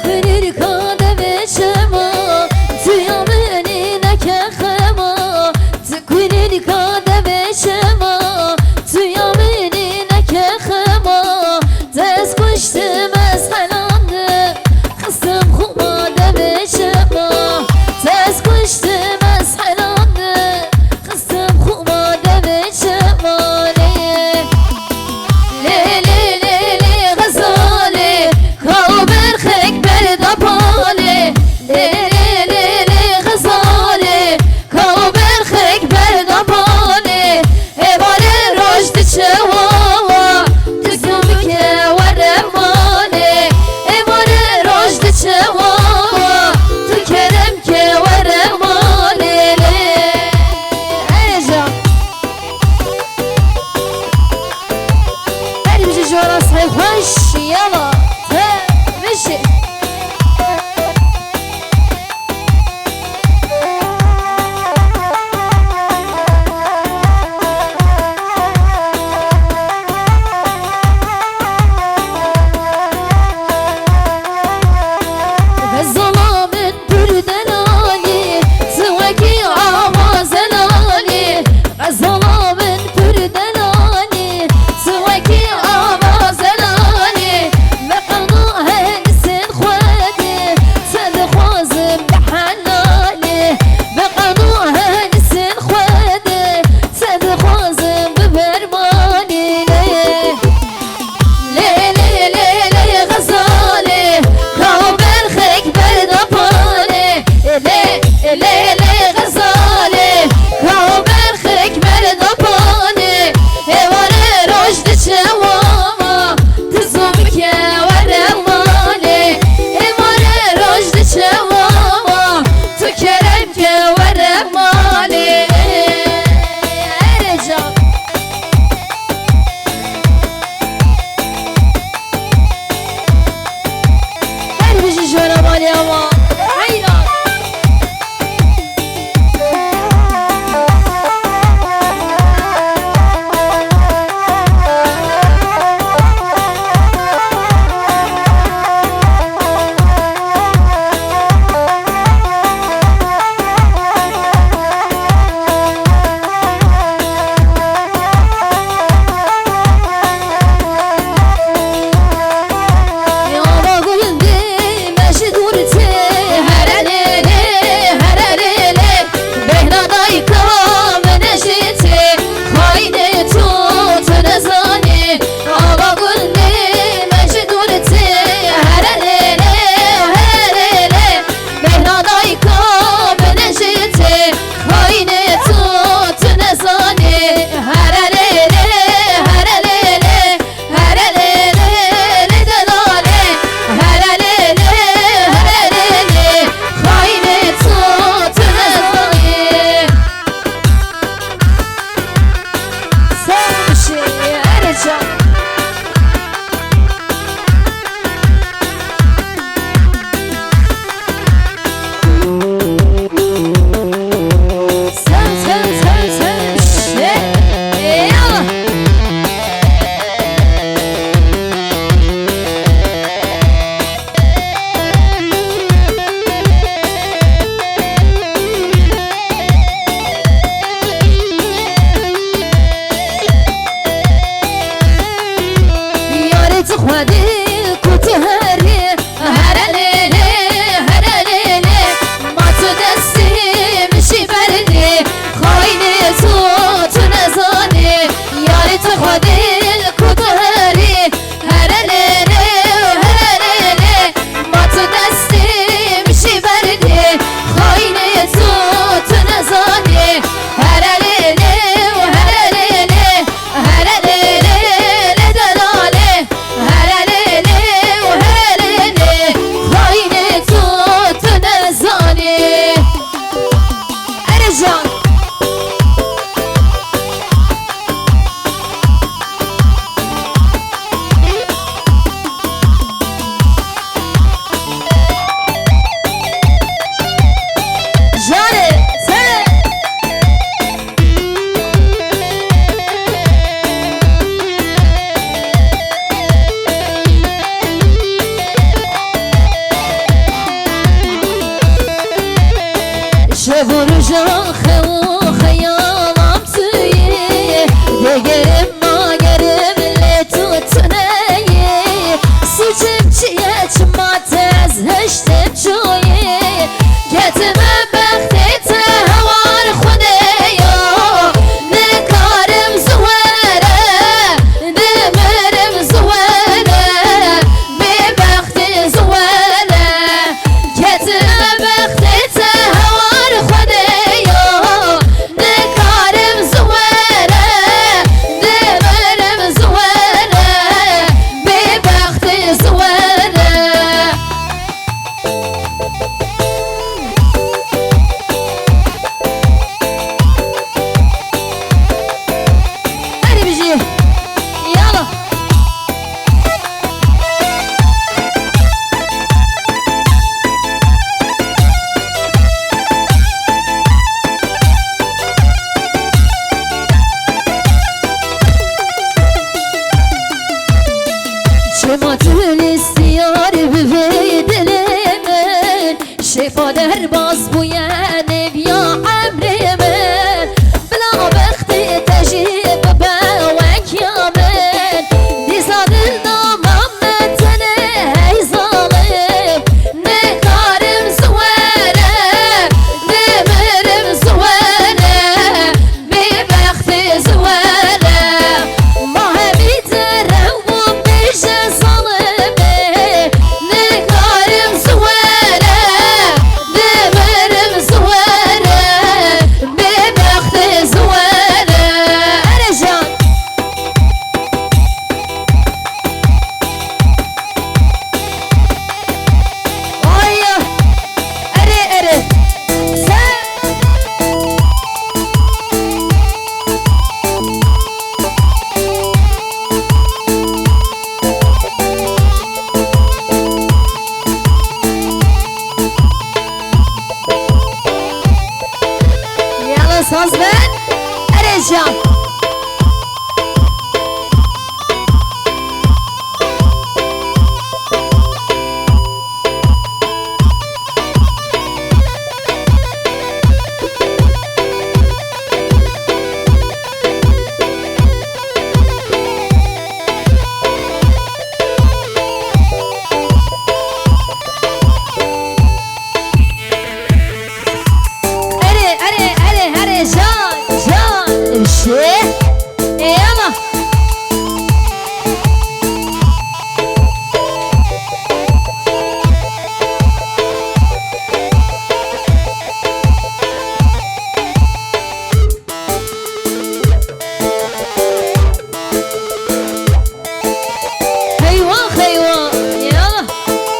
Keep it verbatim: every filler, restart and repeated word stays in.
Kunîrka devê çema, tu ya min î neke xema. Tu kunîrka devê çema, tu ya min î neke xema. Te ez kuştim, ez helandim, xistim xuma devê çema. Te ez kuştim, ez helandim, xistim xuma devê çemanê. Lê, lê, lê, lê, Xezalê, ka û berxek berda balê. Lê, lê, lê, lê, Xezalê, ka û berxek berda balê. Êvarê roj diçe wawa, tu zû bike were malê. Êvarê roj diçe wawa, tu kerem ke were malê. Lê. Erê can. Her bijî ji we re sey xweş, yala, te bijî. Xezala min pir delalî, tu wekî ava zelalî. Xezala min pir delalî, tu wekî ava zelalî. Me qeno henisên xwedê, te dixwazim bi helalî. Me qeno henisên xwedê, te dixwazim bi bermanî. Lê, lê, lê, lê, Xezalê, ka û berxek berda balê. Lê, lê, lê, Xezalê, ka û berxek berda balê. Êvarê roj diçe wawa, tu zû bike were malê. Êvarê roj diçe wawa, tu kerem ke were malê. Erê can. Her bijî ji we re malê ama. Heyran. Ya gulüm dime ji dûr tê, Vuruşa